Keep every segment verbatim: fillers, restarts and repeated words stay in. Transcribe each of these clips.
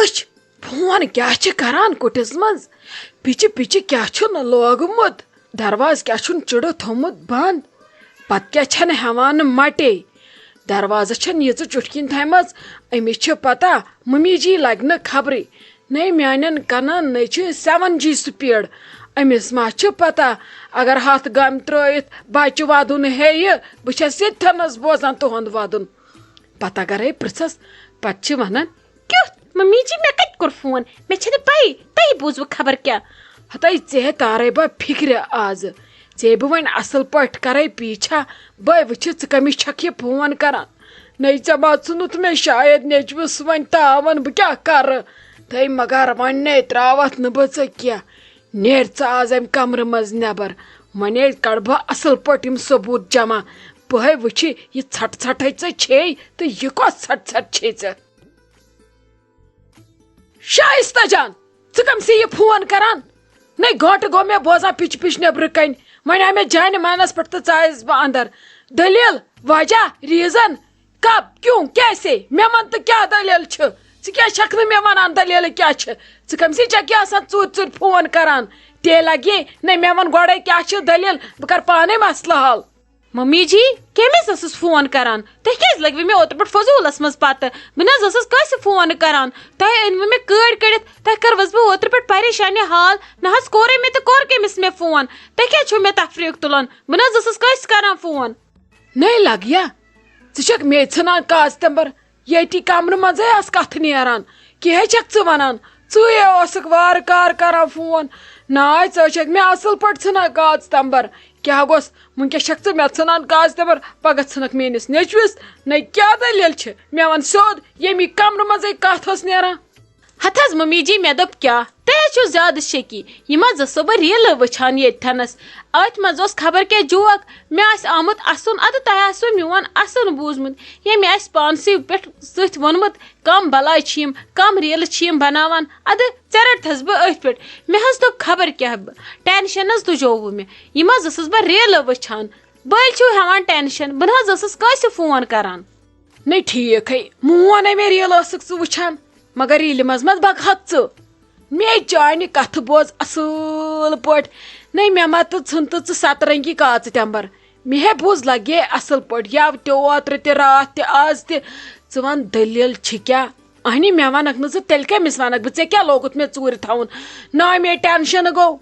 أچھ، فون کیٛاہ چھِ کران کُٹھِس منٛز؟ پِچہِ پِچہِ کیٛاہ چھُن لوگمُت؟ دروازٕ کیٛاہ چھُن چُرٕ تھوٚمُت بنٛد؟ پتہٕ کیٛاہ چھَنہٕ ہٮ۪وان مَٹے؟ دروازٕ چھَن ییٖژٕ چُٹھکِنۍ تھایمَژ، أمِس چھِ پتہ، مٔمی جی لگہِ نہٕ خبرٕے۔ نَے میٛانٮ۪ن کنن نَے چھِ سیون جی سپیٖڈ۔ أمِس ما چھِ پتہ، اگر ہَتھ گامہِ ترٛٲوِتھ بچہِ وَدُن ہیٚیہِ، بہٕ چھَس ییٚتھٮ۪نَس بوزان تُہُنٛد وَدُن۔ پتہٕ اگرے پرژھس، پتہٕ چھِ ونان، "کیُتھ؟ ممی جی، مےٚ کتہِ کوٚر فون؟ مےٚ چھنہٕ پَیی، تۄہہِ بوٗزوٕ خبر کیٛاہ؟" ہتے ژےٚ تارے بہٕ فکرِ آزٕ۔ ژےٚ بہٕ وۄنۍ اصل پٲٹھۍ کرے پیچھا، بہٕ وٕچھِ ژٕ کٔمِس چھکھ یہِ فون کران۔ نَے ژےٚ ما ژھُنُتھ مےٚ شاید نیٚچوِس وۄنۍ تاون، بہٕ کیٛاہ کرٕ؟ تہٕ مگر وۄنۍ نے تراوتھ نہٕ بہٕ ژٕ کینٛہہ۔ نیر ژٕ آز امہِ کمرٕ منٛز نٮ۪بر۔ وۄنۍ کڑٕ بہٕ اصل پٲٹھۍ یِم ثبوٗت جمع۔ بہٕ ہے وٕچھِ یہِ ژھٹہٕ ژھٹہٕ ہے ژےٚ چھے تہٕ یہِ کۄس ژھٹہٕ ژھٹہٕ چھے ژےٚ۔ شائستہ جان، ژٕ کم سے یہِ فون کران؟ نَے گٲنٹہٕ گوٚو مےٚ بوزان پِچ پِچ نیٚبرٕ کنۍ۔ وۄنۍ آے مےٚ جانہِ مانس پٮ۪ٹھ تہٕ ژایس بہٕ اندر۔ دٔلیٖل، وجہ، ریٖزن، کب، کیوں، کیسے؟ مےٚ وَن تہٕ کیٛاہ دٔلیٖل چھِ؟ ژٕ کیٛازِ چھَکھ نہٕ مےٚ وَنان دٔلیٖلہٕ کیٛاہ چھِ؟ ژٕ کٔمۍ سٕے چھَکھ یہِ آسان ژوٗرِ ژوٗرِ فون کران؟ تیٚلہِ لگے نَے مےٚ وَن گۄڈَے کیٛاہ چھِ دٔلیٖل، بہٕ کَرٕ پانَے مسلہٕ حل۔ ممی جی، کٔمِس ٲسٕس فون کران؟ تُہۍ کیٛازِ لٔگوٕ مےٚ اوترٕ پٮ۪ٹھ فضوٗلس منٛز پتہٕ؟ بہٕ نہ حظ ٲسٕس کٲنٛسہِ فون کران۔ تۄہہِ أنوٕ مےٚ کٲڑۍ کٔڑِتھ، تۄہہِ کٔروَس بہٕ اوترٕ پٮ۪ٹھ پریشانی حال۔ نہ حظ کوٚرُے مےٚ تہٕ کوٚر کٔمِس مےٚ فون؟ تُہۍ کیٛازِ چھِو مےٚ تفریٖق تُلان؟ بہٕ نہ حظ ٲسٕس کٲنٛسہِ کران فون۔ نَے لگیا، ژٕ چھکھ مے ژھٕنان کاژ تمبر۔ ییٚتی کمرٕ منٛزے آس کتھٕ نیران۔ کینٛہہ چھکھ ژٕ ونان؟ ژٕے اوسکھ وارٕ کار کران فون۔ ناے، ژٕ چھکھ مےٚ اصل پٲٹھۍ ژھٕنان کاژ تمبر۔ کیٛاہ گوٚس؟ وٕنکیٚس چھکھ ژٕ مےٚ ژھٕنان کاژ تمبر، پگاہ ژھٕنکھ میٲنِس نیٚچوِس۔ نَے کیٛاہ دٔلیٖل چھِ؟ مےٚ ون سیوٚد، ییٚمی کمرٕ منٛزے کتھ ٲس نیران۔ ہتہٕ حظ ممی جی، مےٚ دوٚپ کیٛاہ؟ تُہۍ حظ چھِو زیادٕ شکی۔ یِم حظ ٲسو بہٕ ریٖلہٕ وٕچھان ییٚتھٮ۪نَس۔ أتھۍ منٛز اوس خبر کیٛاہ جوک۔ مےٚ آسہِ آمُت اَسُن، اَدٕ تۄہہِ آسِوٕ میون اَسُن بوٗزمُت۔ ییٚمہِ آسہِ پانسٕے پٮ۪ٹھ سۭتۍ ووٚنمُت، کَم بلاے چھِ یِم، کَم ریٖلہٕ چھِ یِم بناوان۔ اَدٕ ژےٚ رٔٹتھَس بہٕ أتھۍ پٮ۪ٹھ۔ مےٚ حظ دوٚپ خبر کیٛاہ بہٕ۔ ٹٮ۪نشَن حظ تُجووُ مےٚ۔ یِم حظ ٲسٕس بہٕ ریٖلہٕ وٕچھان۔ بٔلۍ چھِو ہٮ۪وان ٹٮ۪نشَن۔ بہٕ نہ حظ ٲسٕس کٲنٛسہِ فون کران۔ نَے ٹھیٖک ہے، مون ہے مےٚ ریٖلہٕ ٲسٕکھ ژٕ وٕچھان، مگر ریٖلہِ منٛز ما بکہت ژٕ؟ مے چانہِ کتھٕ بوز اصل پٲٹھۍ۔ نَے مےٚ ما تہٕ ژھٕن تہٕ ژٕ سترنگی کاژٕ تمبر۔ مے ہے بوز لگے اصل پٲٹھۍ، یو تہِ اوترٕ تہِ راتھ تہِ آز تہِ۔ ژٕ ون دٔلیٖل چھِ کیٛاہ؟ اہنی مےٚ ونکھ نہٕ ژٕ، تیٚلہِ کٔمِس ونکھ بہٕ؟ ژےٚ کیٛاہ لوگُتھ مےٚ ژوٗرِ تھاوُن؟ نہ مے ٹینشن گوٚو۔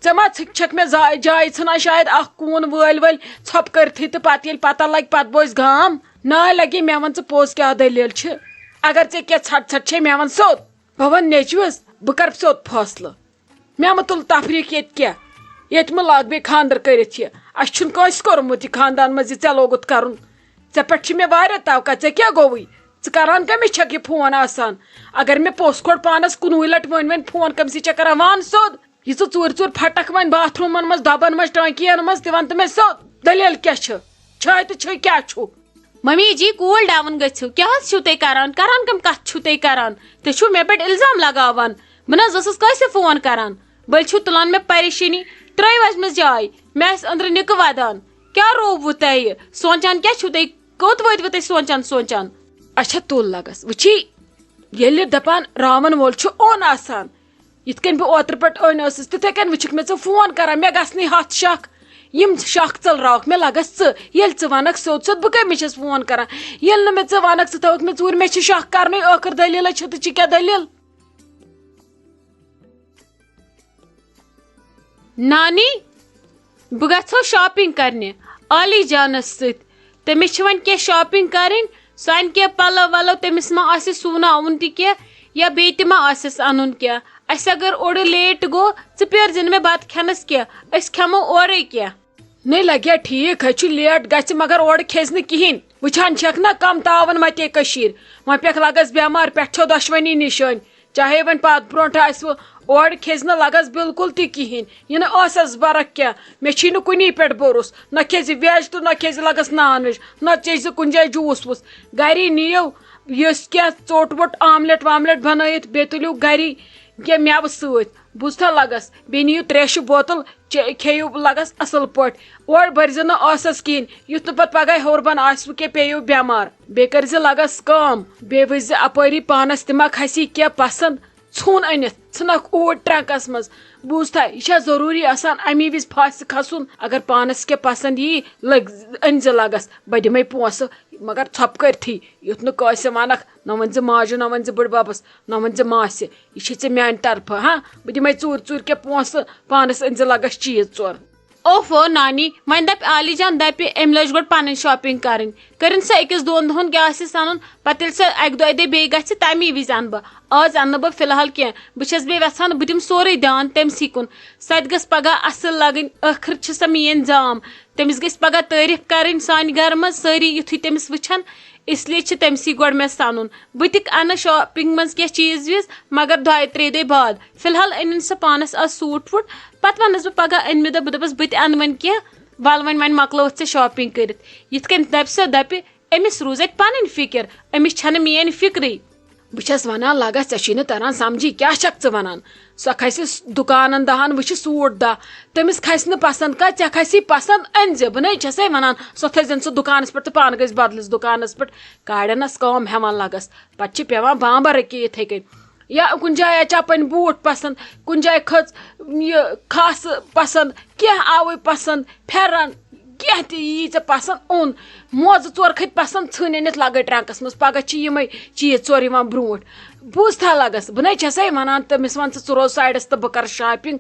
ژےٚ ما ژھِ-، چھکھ مےٚ زا-، جایہِ ژھٕنان شاید اکھ کوٗن وٲلۍ وٲلۍ ژھۄپہٕ کٔرتھٕے تہٕ پتہٕ ییٚلہِ پتہ لگہِ پتہٕ بوزِ گام؟ نہ لگے مےٚ ون ژٕ پوٚز کیٛاہ دٔلیٖل چھِ؟ اگر ژےٚ کینٛہہ ژھٹ ژھٹ چھے مےٚ ون سیوٚد۔ بہٕ ونہٕ نیٚچوِس، بہٕ کرٕ سیوٚد فٲصلہٕ۔ مےٚ مہ تُل تفریٖق ییٚتہِ کینٛہہ۔ ییٚتہِ مہ لاگ بیٚیہِ خانٛدر کٔرِتھ یہِ۔ اَسہِ چھُنہٕ کٲنٛسہِ کوٚرمُت یہِ خانٛدان منٛز یہِ ژےٚ لوگُت کرُن۔ ژےٚ پٮ۪ٹھ چھِ مےٚ واریاہ توقع، ژےٚ کیٛاہ گوٚوُے؟ ژٕ کران کٔمِس چھکھ یہِ فون آسان؟ اگر مےٚ پوٚژھ کھوٚٹ پانس کُنوُے لٹہِ وٲنۍ وٲنۍ فون کٔمسٕے چھےٚ کران؟ وَن سیوٚد۔ یہِ ژٕ ژوٗرِ ژوٗرِ پھٹکھ وۄنۍ باتھ روٗمن منٛز، دۄبن منٛز، ٹانکین منٛز، تہِ وَن تہٕ مےٚ سیوٚد، دٔلیٖل کیٛاہ چھِ؟ چھٲے تہٕ چھٲے کیٛاہ چھُ؟ ممی جی، cool down گٔژھِو۔ کیٛاہ حظ چھِو تُہۍ کران؟ کران کَم کَتھ چھِو تُہۍ کران؟ تُہۍ چھِو مےٚ پٮ۪ٹھ الزام لگاوان۔ بہٕ نہ حظ ٲسٕس کٲنٛسہِ فون کران۔ بٔلۍ چھِو تُلان مےٚ پریشٲنی۔ ترٛٲیِو حظ مےٚ جاے۔ مےٚ آسہِ أنٛدرٕ نِکہٕ وَدان۔ کیٛاہ رووُ تۄہہِ؟ سونٛچان کیٛاہ چھِو تُہۍ؟ کوٚت وٲتِوٕ تُہۍ سونٛچان سونٛچان؟ اچھا، تُل لگس۔ وٕچھی، ییٚلہِ دپان راوَن وول چھُ اوٚن آسان، یِتھ کٔنۍ بہٕ اوترٕ پٮ۪ٹھ أنۍ ٲسٕس، تِتھَے کٔنۍ وٕچھِکھ مےٚ ژٕ فون کران، مےٚ گژھنٕے ہَتھ شَکھ۔ یِم شَکھ ژٔلراوَکھ مےٚ لَگَس ژٕ، ییٚلہِ ژٕ وَنَکھ سیوٚد سیوٚد، بہٕ کَمہِ وِزِ چھَس فون کران؟ ییٚلہِ نہٕ مےٚ ژٕ وَنَکھ، ژٕ تھٲوَکھ مےٚ ژوٗرِ، مےٚ چھِ شَکھ کرنٕے، ٲخٕر دٔلیٖلَے چھِ تہٕ چھِ کیٛاہ دٔلیٖل؟ نانی، بہٕ گژھو shopping کرنہِ عالی جانَس سۭتۍ۔ تٔمِس چھِ وۄنۍ کینٛہہ shopping کرٕنۍ، سُہ اَنہِ کینٛہہ پَلو وَلو، تٔمِس ما آسہِ سُونہٕ آوُن تہِ کینٛہہ یا بیٚیہِ تہِ ما آسٮ۪س اَنُن کینٛہہ۔ اَسہِ اگر اورٕ late گوٚو، ژٕ پیٲرزِ نہٕ مےٚ بَتہٕ کھٮ۪نَس کینٛہہ، أسۍ کھٮ۪مو اورَے کینٛہہ۔ نَے لَگیا ٹھیٖک، ہے چھُ late گژھِ، مگر اورٕ کھیٚزِ نہٕ کِہیٖنۍ۔ وٕچھان چھَکھ نہ کَم تاوَن مَتے کٔشیٖرِ، وۄنۍ پٮ۪کھ لَگَس بٮ۪مار، پٮ۪ٹھ چھو دۄشوٕنی نِشٲنۍ۔ چاہے وۄنۍ پتھ برونٛٹھ آسہِ وٕ، اورٕ کھیٚزِ نہٕ لگس بالکل تہِ کِہیٖنۍ۔ یہِ نہٕ ٲسس برکھ کینٛہہ، مےٚ چھی نہٕ کُنی پٮ۪ٹھ بروسہٕ، نہ کھیٚزِ veg تہٕ نہ کھیٚزِ لگس non veg، نہ چیٚزِ کُنہِ جایہِ juice وُس۔ گری نِیو یُس کینٛہہ ژوٚٹ ووٚٹ، omelette واملیٹ بنٲیِتھ، بیٚیہِ تُلِو گری کینٛہہ مٮ۪وٕ سۭتۍ۔ بوٗزتھا لگس، بیٚیہِ نِیِو ترٛیشہِ بوتل، چے-، کھیٚیِو لگس اصل پٲٹھۍ۔ اورٕ بٔرۍ زِ نہٕ ٲسس کِہیٖنۍ، یُتھ نہٕ پتہٕ پگاہ ہیوٚر بۄن آسِوٕ کینٛہہ، پیٚیِو بٮ۪مار۔ بیٚیہِ کٔرۍ زِ لگس کٲم، بیٚیہِ وٕچھ زِ اپٲری پانس تہِ ما کھسی کینٛہہ پسند، ژھُن أنِتھ ژھٕنکھ اوٗرۍ ٹرنکس منٛز۔ بوٗزتھا، یہِ چھا ضروٗری آسان امی وِزِ پھاسہِ کھسُن؟ اگر پانس کینٛہہ پسند یی، لٔگۍ أنۍ زِ لگس، بہٕ دِمے پونٛسہٕ، مگر ژھۄپہٕ کٔرتھٕے، یُتھ نہٕ کٲنٛسہِ ونکھ، نہ ؤنۍ زِ ماجہِ، نہ ؤنۍ زِ بٕڈببس، نہ ؤنۍ زِ ماسہِ۔ یہِ چھے ژےٚ میانہِ طرفہٕ، ہاں، بہٕ دِمے ژوٗرِ ژوٗرِ کینٛہہ پونٛسہٕ، پانس أنۍ زِ لگس چیٖز ژور۔ اوفو نانی، وۄنۍ دپہِ عالی جان، دپہِ أمۍ لٲج گۄڈٕ پنٕنۍ shopping کرٕنۍ۔ کٔرِن سا أکِس دۄن دۄہن کیٛاہ آسہِ سنُن، پتہٕ ییٚلہِ سۄ اکہِ دۄیہِ دۄہہِ بیٚیہِ گژھِ، تمی وِزِ انہٕ بہٕ۔ آز انہٕ نہٕ بہٕ فی الحال کینٛہہ، بہٕ چھس بیٚیہِ یژھان بہٕ دِمہٕ سورُے دیان تٔمۍ سٕے کُن۔ سۄ تہِ گٔژھ پگاہ اصل لگٕنۍ، ٲخٕر چھِ سۄ میٲنۍ زام۔ تٔمِس گژھِ پگاہ تعریف کرٕنۍ سانہِ گرٕ منٛز سٲری، یُتھُے تٔمِس وٕچھن۔ اس لیے چھِ تٔمۍ سٕے گۄڈٕ مےٚ سنُن۔ بہٕ تہِ انہٕ shopping منٛز کینٛہہ چیٖز ویٖز، مگر دۄیہِ ترٛیٚیہِ دۄہہِ بعد۔ فی الحال أنِن سۄ پانس آز suit ووٗٹ، پتہٕ ونس بہٕ پگاہ أنمہِ دۄہ، بہٕ دپس بہٕ تہِ انہٕ وۄنۍ کینٛہہ۔ ول وۄنۍ، وۄنۍ مۄکلٲوتھ ژےٚ shopping کٔرِتھ۔ یِتھ کٔنۍ دپہِ سۄ، دپہِ أمِس روٗز اتہِ پنٕنۍ فکر، أمِس چھنہٕ میٲنۍ فکرٕے۔ بہٕ چھس ونان، لگس، ژےٚ چھُے نہٕ تران سمجھی، کیٛاہ چھکھ ژٕ ونان؟ سۄ کھسہِ دُکانن دہن، وٕچھِ suit دہ، تٔمِس کھسہِ نہٕ پسند کانٛہہ، ژےٚ کھسی پسند، أنۍ زِ۔ بہٕ نے چھسے ونان، سۄ تھٲوزٮ۪ن ژٕ دُکانس پٮ۪ٹھ تہٕ پانہٕ گٔژھۍ بدلس دُکانس پٮ۪ٹھ۔ کاڑٮ۪نس کٲم ہٮ۪وان لگس، پتہٕ چھِ پٮ۪وان بامبر أکے یِتھے کٔنۍ۔ یا کُنہِ جایہِ آسہِ چپٕنۍ بوٗٹھ پسند، کُنہِ جایہِ کھٔژ یہِ کھاسہٕ پسند، کینٛہہ آوٕے پسند، پھٮ۪رن، کینٛہہ تہِ یی ژےٚ پسند اوٚن، موزٕ ژور کھٔتۍ پسند، ژھٕنۍ أنِتھ لگٲے ٹرنکس منٛز۔ پگاہ چھِ یِمے چیٖز ژور یِوان برونٛٹھ۔ بوٗزتھا لگس، بہٕ نے چھسے ونان تٔمِس، ون ژٕ، ژٕ روز sideس تہٕ بہٕ کرٕ shopping۔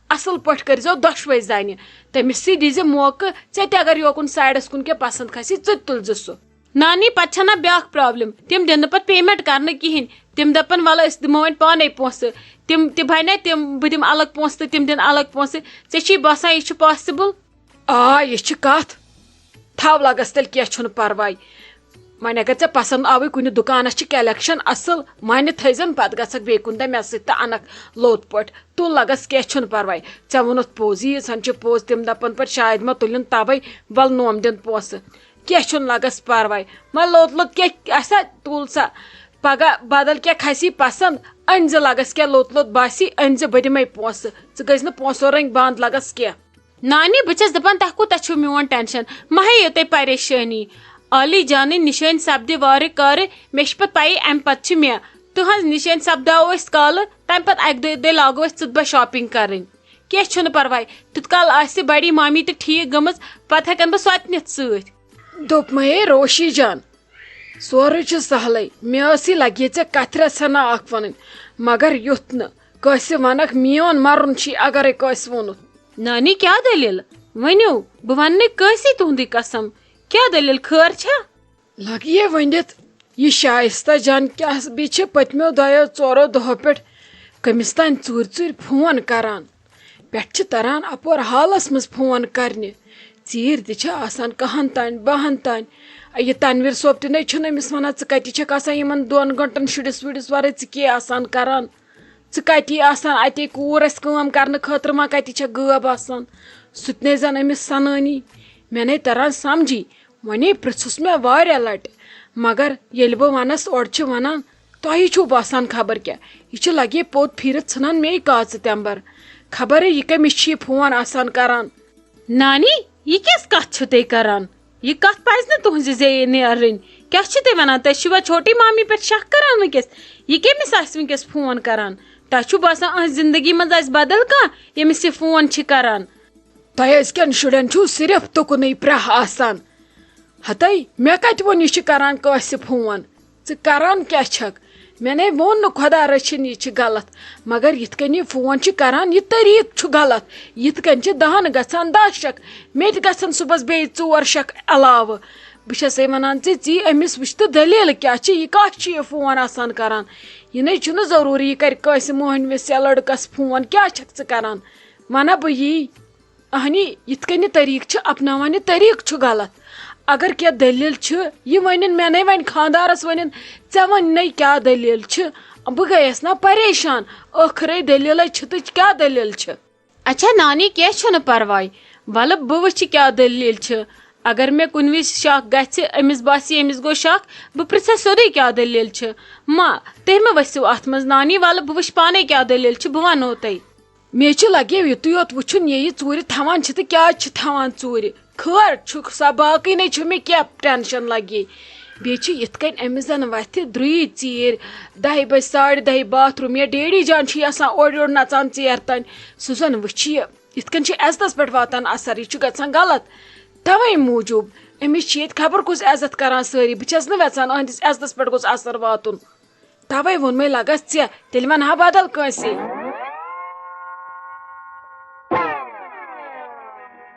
اصل پٲٹھۍ کٔرزیو دۄشوے زنہِ۔ تٔمِس سۭتۍ دیٖزِ موقعہٕ، ژےٚ تہِ اگر یوکُن sideس کُن کینٛہہ پسند کھسی، ژٕ تہِ تُلزِ سُہ۔ نانی، پتہٕ چھنہ بیاکھ problem، تِم دِن نہٕ پتہٕ payment کرنہٕ کِہینۍ۔ تِم دپن، ولہٕ، أسۍ دِمو وۄنۍ پانے پونٛسہٕ۔ تِم تہِ بنہِ، تِم، بہٕ دِمہٕ الگ پونٛسہٕ تہٕ تِم دِن الگ پونٛسہٕ۔ ژےٚ چھُے باسان یہِ چھُ possible؟ آ، یہِ چھِ کتھ۔ تھاو لگس تیٚلہِ، کینٛہہ چھُنہٕ پرواے۔ وۄنۍ اگر ژےٚ پسند آوٕے کُنہِ دُکانس چھِ collection اصل، وۄنۍ تھٲیزن پتہٕ گژھکھ بیٚیہِ کُنہِ دۄہ مےٚ سۭتۍ تہٕ انکھ لوٚت پٲٹھۍ۔ تُل لگس، کینٛہہ چھُنہٕ پرواے۔ ژےٚ ووٚنُتھ پوٚز، ییٖژ ہن چھِ پوٚز، تِم دپن پتہٕ شاید ما تُلِن توے، ول نوم دِن پونٛسہٕ۔ کینٛہہ چھُنہٕ لگس پرواے۔ وۄنۍ لوٚت لوٚت کینٛہہ آسہِ ہا، تُل سا۔ پگاہ بدل کینٛہہ کھسی پسند، أنۍ زِ لگس کینٛہہ لوٚت لوٚت باسی، أنۍ زِ بہٕ دِمے پونٛسہٕ۔ ژٕ گٔژھۍ نہٕ پونٛسو رٔنگۍ بنٛد لگس کینٛہہ۔ نانی، بہٕ چھَس دَپان، تۄہہِ کوٗتاہ چھُو میون tension؟ مہ ہیٚیِو تُہۍ پریشٲنی۔ عالی جانٕنۍ نِشٲنۍ سپدِ وارٕ کارٕ، مےٚ چھِ پَتہٕ پَیی، اَمہِ پَتہٕ چھِ مےٚ۔ تُہٕنٛز نِشٲنۍ سپداوو أسۍ کالہٕ، تَمہِ پَتہٕ اَکہِ دۄیہِ دۄہہِ لاگو أسۍ ژٕتبہ shopping کَرٕنۍ۔ کینٛہہ چھُنہٕ پَرواے، تیُت کال آسہِ بڑی مامی تہِ ٹھیٖک گٔمٕژ، پَتہٕ ہٮ۪کَن بہٕ سۄ تہِ نِتھ سۭتۍ۔ دوٚپمَے، روشی جان، سورُے چھُ سہلٕے۔ مےٚ ٲسٕے لگے ژےٚ کتھِ رژھا نہ اکھ ونٕنۍ، مگر یُتھ نہٕ کٲنٛسہِ ونکھ، میون مرُن چھُے اگرے کٲنٛسہِ ووٚنُتھ۔ نانی، کیٛاہ دٔلیٖل؟ ؤنِو، بہٕ ونہٕ نہٕ کٲنٛسی تُہُنٛدُے قسم۔ کیٛاہ دٔلیٖل، خٲر چھا؟ لگیے ؤنِتھ، یہِ شایستہ جان کیٛاہ بیٚیہِ چھِ پٔتمیو دۄیو ژورو دۄہو پٮ۪ٹھ کٔمِس تام ژوٗرِ ژوٗرِ فون کران۔ پٮ۪ٹھٕ چھِ تران اپور حالس منٛز فون کرنہِ۔ ژیٖرۍ تہِ چھِ آسان کہن تانۍ، بہن تانۍ۔ یہِ تنویر صٲب تہِ نے چھُنہٕ أمِس ونان، "ژٕ کتی چھکھ آسان یِمن دۄن گنٹن شُرِس وُرِس ورٲے، ژٕ کیٛاہ آسان کران؟ ژٕ کتی آسان؟ اتے کوٗر اسہِ کٲم کرنہٕ خٲطرٕ ما کتی چھکھ غٲب آسان؟" سُہ تہِ نے زن أمِس سنٲنی۔ مےٚ نے تران سمجھی۔ وۄنۍ پرٛژھُس مےٚ واریاہ لٹہِ، مگر ییٚلہِ بہٕ ونس، اورٕ چھِ ونان، "تۄہہِ چھُو باسان خبر کیٛاہ، یہِ چھُ لگے پوٚت پھیٖرِتھ ژھٕنان مے کاژٕ تٮ۪مبر۔ خبرے یہِ کٔمِس چھِ یہِ فون آسان کران۔" نانی، یہِ کِژھ کتھ چھِو تُہۍ کران؟ یہِ کتھ پزِ نہٕ تُہنزِ زیٚیہِ نیرٕنۍ۔ کیٛاہ چھِو تُہۍ ونان؟ تُہۍ چھِوا چھوٹی مامی پٮ۪ٹھ شک کران وٕنکیٚس؟ یہِ کٔمِس آسہِ وٕنکیٚس فون کران؟ تۄہہِ چھُو باسان أہنزِ زندگی منٛز آسہِ بدل کانٛہہ، ییٚمِس یہِ فون چھِ کران؟ تۄہہِ أزکٮ۪ن شُرٮ۪ن چھُو صرف تُکنُے پرٛاہ آسان۔ ہتے، مےٚ کتہِ ووٚن یہِ چھِ کران کٲنٛسہِ فون؟ ژٕ کران کیٛاہ چھکھ؟ مےٚ نے ووٚن نہٕ خۄدا رٔچھِنۍ یہِ چھِ غلط، مگر یِتھ کٔنۍ یہِ فون چھِ کران، یہِ طریٖقہٕ چھُ غلط۔ یِتھ کٔنۍ چھِ دہن گژھان دَہ شک، مےٚ تہِ گژھن صُبحس بیٚیہِ ژور شک علاوٕ۔ بہٕ چھسے ونان ژےٚ، ژی أمِس وٕچھ تہٕ دٔلیٖل کیٛاہ چھِ، یہِ کتھ چھُ یہِ فون آسان کران؟ یہِ نے چھُنہٕ ضروٗری یہِ کرِ کٲنٛسہِ مۄہنوِس یا لڑکس فون، کیٛاہ چھکھ ژٕ کران؟ ونہ بہٕ یی۔ اہنی، یِتھ کٔنۍ یہِ طریٖقہٕ چھُ اپناوان، یہِ طریٖقہٕ چھُ غلط۔ اگر کینٛہہ دٔلیٖل چھِ، یہِ ؤنِن مےٚ نے، وۄنۍ خانٛدارس ؤنِن، "ژےٚ ؤنۍ نے کیٛاہ دٔلیٖل چھِ؟" بہٕ گٔیَس نا پریشان، ٲخرے دٔلیٖلے چھِ تہٕ کیٛاہ دٔلیٖل چھِ؟ اچھا نانی، کینٛہہ چھُنہٕ پرواے، وَلہٕ بہٕ وٕچھِ کیٛاہ دٔلیٖل چھِ۔ اگر مےٚ کُنہِ وِزِ شک گژھِ، أمِس باسہِ أمِس گوٚو شک، بہٕ پرٛژھس سیوٚدُے کیٛاہ دٔلیٖل چھِ۔ ما، تُہۍ مہٕ ؤسِو اَتھ منٛز نانی، وَلہٕ بہٕ وٕچھِ پانے کیٛاہ دٔلیٖل چھِ، بہٕ وَنو تۄہہِ۔ مےٚ چھُ لگے یُتُے یوت وٕچھُن، یہِ یہِ ژوٗرِ تھاوان چھِ تہٕ کیٛازِ چھِ تھاوان ژوٗرِ۔ خٲر چھُکھ سا، باقٕے نے چھُ مےٚ کینٛہہ ٹینشن لگے۔ بیٚیہِ چھِ یِتھ کٔنۍ أمِس زن وتھِ درٛے ژیٖرۍ، دَہہِ بجہِ، ساڑِ دَہہِ باتھ روٗم، یا ڈیڈی جان چھُ یہِ آسان اورٕ یورٕ نژان ژیر تام۔ سُہ زن وٕچھِ یہِ، یِتھ کٔنۍ چھُ عزتس پٮ۪ٹھ واتان اثر، یہِ چھُ گژھان غلط۔ توے موٗجوٗب أمِس چھِ ییٚتہِ خبر کُس عزت کران سٲری، بہٕ چھس نہٕ یژھان أہنٛدِس عزتس پٮ۪ٹھ گوٚژھ اثر واتُن۔ توے ووٚن مےٚ، لگس ژےٚ، تیٚلہِ ونہٕ ہا بدل کٲنٛسہِ۔